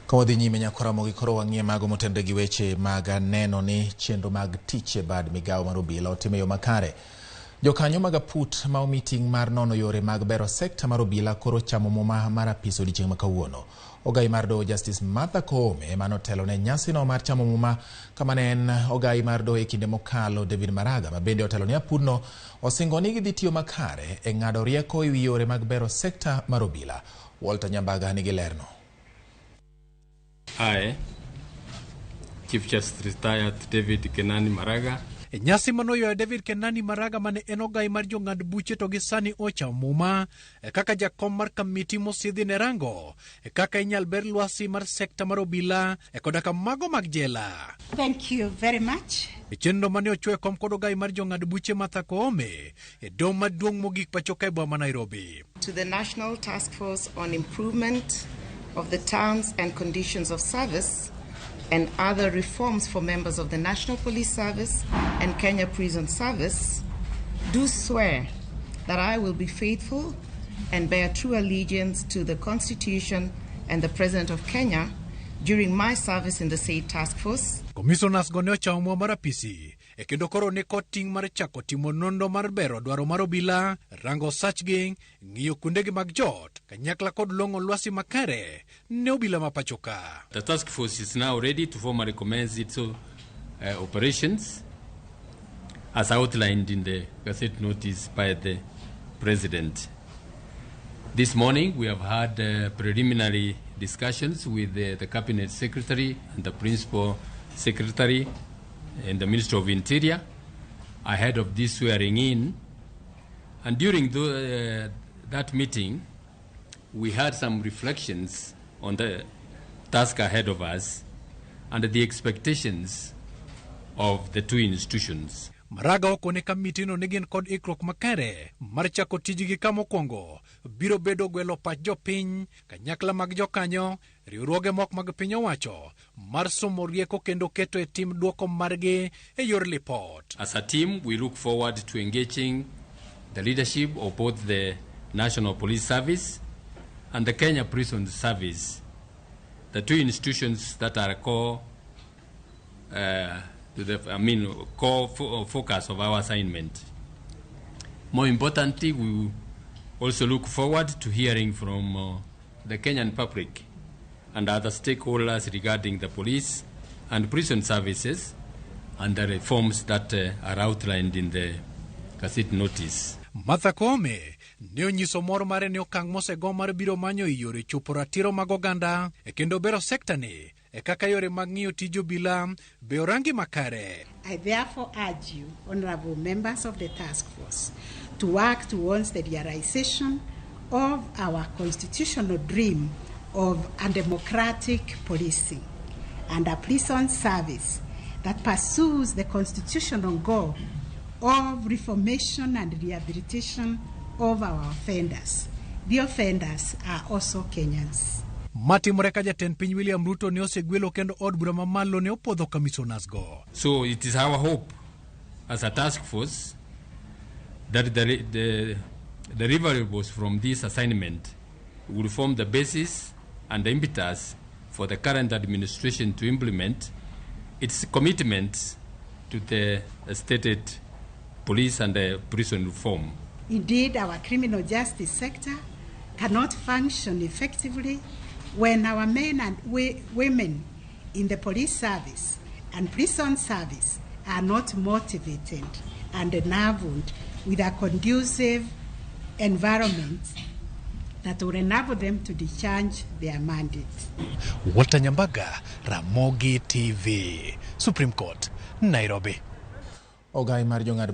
Ka wadhi nyime nyakora Ramogi, koro wang'iye mago motenore gi weche mag neno ni chenro mag tich e bad migawo mar obila otim e yo makare. Jokanyo mag aput ma omi ting' mar nono yore mag bero sekta mar obila koro chamo muma mar apis odiochieng' ma kawuono. Ogai mar doho Justice Martha Koome ema notelo ne nyasino mar chamo muma kama ne en ogai mar doho e kinde mokalo David Maraga ma bende otelo ne apudno osingo ni gidhi tiyo makare e ng'ado rieko ewi yore mag bero sekta mar obila. Walter Nyambaga nigi lerno. I, Chief Justice retired David Kenani Maraga, E nyasi manoywayo David Kenani Maraga mane en ogai mar jong'ad buche to gi sani ochamo muma e kaka jakom mar kamiti mosidhi ne rango e kaka inyal ber lwasi mar sekta mar obila e koda ka mago mag jela. Thank you very much. E chenro mane ochwe e kom kod ogai mar jong'ad buche Martha Koome e doho maduong' mogik pacho ka e boma ma Nairobi. To the National Task Force on Improvement of the Terms and Conditions of Service and other reforms for members of the National Police Service and Kenya Prison Service, do swear that I will be faithful and bear true allegiance to the Constitution and the President of Kenya during my service in the said task force. Commissioners go ne ochamo muma mar apisi e kendo koro ni kod ting' mar chako timo nonro mar bero dwaro mar obila, rango sachgi, ng'iyo kuondegi mag jot, kanyakla kod long'o lwasi makare ne obila ma pacho ka. The task force is now ready to formally commence its operations as outlined in the Gazette notice by the President. This morning we have had preliminary discussions with the Cabinet Secretary and the Principal Secretary and the Minister of Interior ahead of this swearing in. And during that meeting, we had some reflections on the task ahead of us and the expectations of the two institutions. Maraga okone kamitino ni gin kod ikruok makare mar chako tijgi ka mokwongo biro bedo gwelo pach jopiny, kanyakla mag jokanyo, riwruoge moko mag piny owacho mar somo rieko kendo keto e tim duoko margi e yor lipot. As a team, we look forward to engaging the leadership of both the National Police Service and the Kenya Prison Service, the two institutions that are core, to the, I mean, core focus of our assignment. More importantly, we also look forward to hearing from the Kenyan public and other stakeholders regarding the police and prison services and the reforms that are outlined in the Gazette notice. Martha Koome ne onyiso mor mare ne okang' mosego mar biro manyo yore chopo ratiro mag oganda e kendo bero sekta ni e kaka yore mag ng'iyo tij obila be orangi makare. I therefore urge you, honorable members of the task force, to work towards the realization of our constitutional dream of a democratic policing and a prison service that pursues the constitutional goal of reformation and rehabilitation of our offenders. The offenders are also Kenyans. Matimore ka jatend piny William Ruto ne osegwelo kendo od bura mamalo ne opuodho commissioners go. So it is our hope as a task force that the deliverables from this assignment will form the basis and the impetus for the current administration to implement its commitment to the stated police and the prison reform. Indeed, our criminal justice sector cannot function effectively when our men and women in the police service and prison service are not motivated and enabled with a conducive environment that will enable them to discharge their mandate. Walter Nyambaga, Ramogi TV, Supreme Court, Nairobi. Ogai mar jong'ad